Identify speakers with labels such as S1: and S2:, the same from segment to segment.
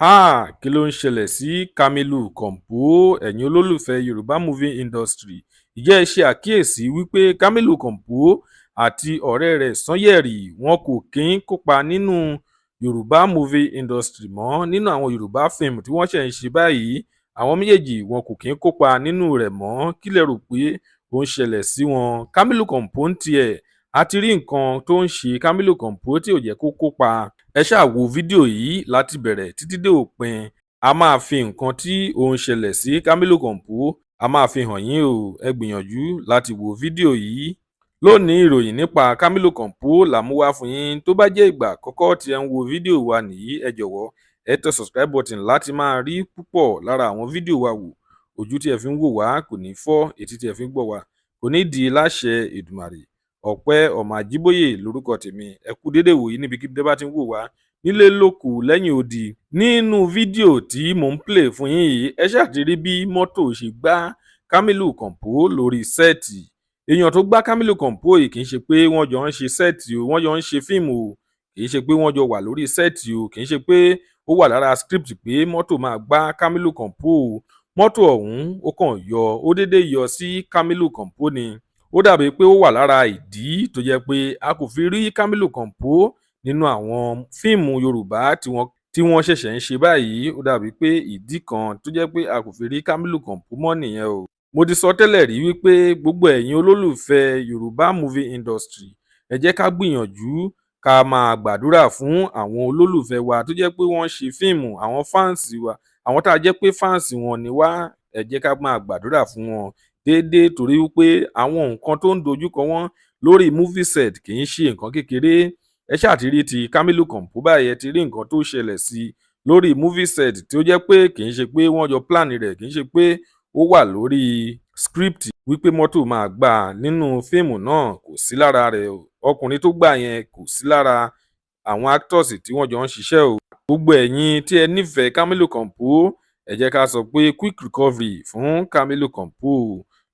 S1: Háà! Kí ló ń ṣẹlẹ̀ sí Kamilu Kompo? Ẹ̀yin olólùfẹ́ Yorùbá Movie Industry, ǹjẹ́ ẹ ṣe àkíyèsí wípé Kamilu Kompo àti ọ̀rẹ́ rẹ̀ Sanyeri wọn kò kí ń kópa nínú Yorùbá Movie Industry mọ́ nínú àwọn Yorùbá fíìmù tí wọ́n ṣẹ̀ ń ṣe báyìí? Àwọn méjèèjì wọn kò kí ń kópa nínú rẹ̀ mọ́. Kí lẹ rò pé ó ń ṣẹlẹ̀ sí wọn? Kamilu Kompo ń tiẹ̀, a ti rí nǹkan tó ń ṣe Kamilu Kompo tí ò jẹ́ kó kópa. Ẹ ṣáà wo fídíò yìí láti bẹ̀rẹ̀ títí dé òpin. A máa fi nǹkan tí ó ń ṣẹlẹ̀ sí Kamilu Kompo, a máa fi hàn yín o. Ẹ gbìyànjú láti wo fídíò yìí. Lónìí, ìròyìn nípa Kamilu Kompo là mú wá fún yín. Tó bá jẹ́ ìgbà àkọ́kọ́ tí ẹ ń wo fídíò wa nìyí, ẹ jọ̀wọ́ ẹ tẹ subscribe button láti máa rí púpọ̀ lára àwọn fídíò wa wò. Ojú tí ẹ fi ń wò wá kò ní fọ́, etí tí ẹ fi ń gbọ́ wá kò ní di láṣẹ Èdùmàrè. Ọpẹ́ ọmọ Àjíbóyè lórúkọ tèmi. Ẹ kú dédé wòyí níbikíbi tẹ́ bá ti ń wò wá nílé lóko lẹ́yìn odi. Nínú fídíò tí mò ń play fún yín yìí, ẹ ṣáà ti rí bí mọ́tò ṣe gbá Kamilu Kompo lórí set. Èèyàn tó gbá Kamilu Kompo yìí, kì í ṣe pé wọ́n jọ ń ṣe set o, wọ́n jọ ń ṣe fíìmù o, kì í ṣe pé wọ́n jọ wà lórí set o, kì í ṣe pé ó wà lára script pé mọ́tò máa gbá Kamilu Kompo o. Mọ́tò ọ̀hún ó kàn yọ, ó déédéé yọ sí Kamilu Kompo ni. Ó dàbí pé ó wà lára ìdí tó jẹ́ pé a kò fi rí Kamilu Kompo nínú àwọn fíìmù Yorùbá tí wọ́n ṣẹ̀ṣẹ̀ ń ṣe báyìí. Ó dàbí pé ìdí kan tó jẹ́ pé a kò fi rí Kamilu Kompo mọ́ nìyẹn o. Mo ti sọ tẹ́lẹ̀ rí wípé gbogbo ẹ̀yin olólùfẹ́ Yorùbá Movie Industry, ẹ jẹ́ ká gbìyànjú ká máa gbàdúrà fún àwọn olólùfẹ́ wa tó jẹ́ pé wọ́n ń ṣe fíìmù, àwọn fans wa, àwọn tá a jẹ́ pé fans wọn ni wá. Ẹ jẹ́ ká máa gbàdúrà fún wọn déédéé, torí wípé àwọn nǹkan tó ń dojúkọ wọ́n lórí movie set kì í ṣe nǹkan kékeré. Ẹ ṣáà ti rí ti Kamilu Kompo báyìí, ẹ ti rí nǹkan tó ṣẹlẹ̀ sí i lórí movie set tí ó jẹ́ pé kì í ṣe pé wọ́n jọ plan rẹ̀, kì í ṣe pé ó wà lórí script wípé mọ́tò máa gbà nínú fíìmù náà. Kò sí lára rẹ̀ o. Ọkùnrin tó gbà yẹn kò sí lára àwọn actors tí wọ́n jọ ń ṣiṣẹ́ o. Gbogbo ẹ̀yin tí ẹ nífẹ̀ẹ́ Kamilu Kompo, ẹ jẹ́ ká sọ pé quick recovery fún Kamilu Kompo.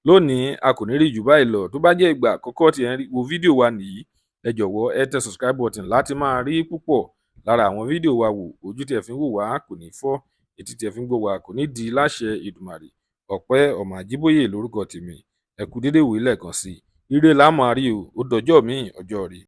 S1: Lónìí, a kò ní rí jù báyìí lọ. Tó bá jẹ́ ìgbà àkọ́kọ́ tí ẹ ń wo fídíò wa nìyí, ẹ jọ̀wọ́ ẹ tẹ subscribe button láti máa rí púpọ̀ lára àwọn fídíò wa wò. Ojú tí ẹ fi ń wò wá kò ní fọ́, etí tí ẹ fi ń gbọ́ wá kò ní di láṣẹ Èdùmàrè. Ọpẹ́ ọmọ Àjíbóyè lórúkọ tèmi. Ẹ kú dédé wòó lẹ́ẹ̀kan sí i. Ire là máa rí o. Ó dọjọ́ míì, ọjọ́ rí.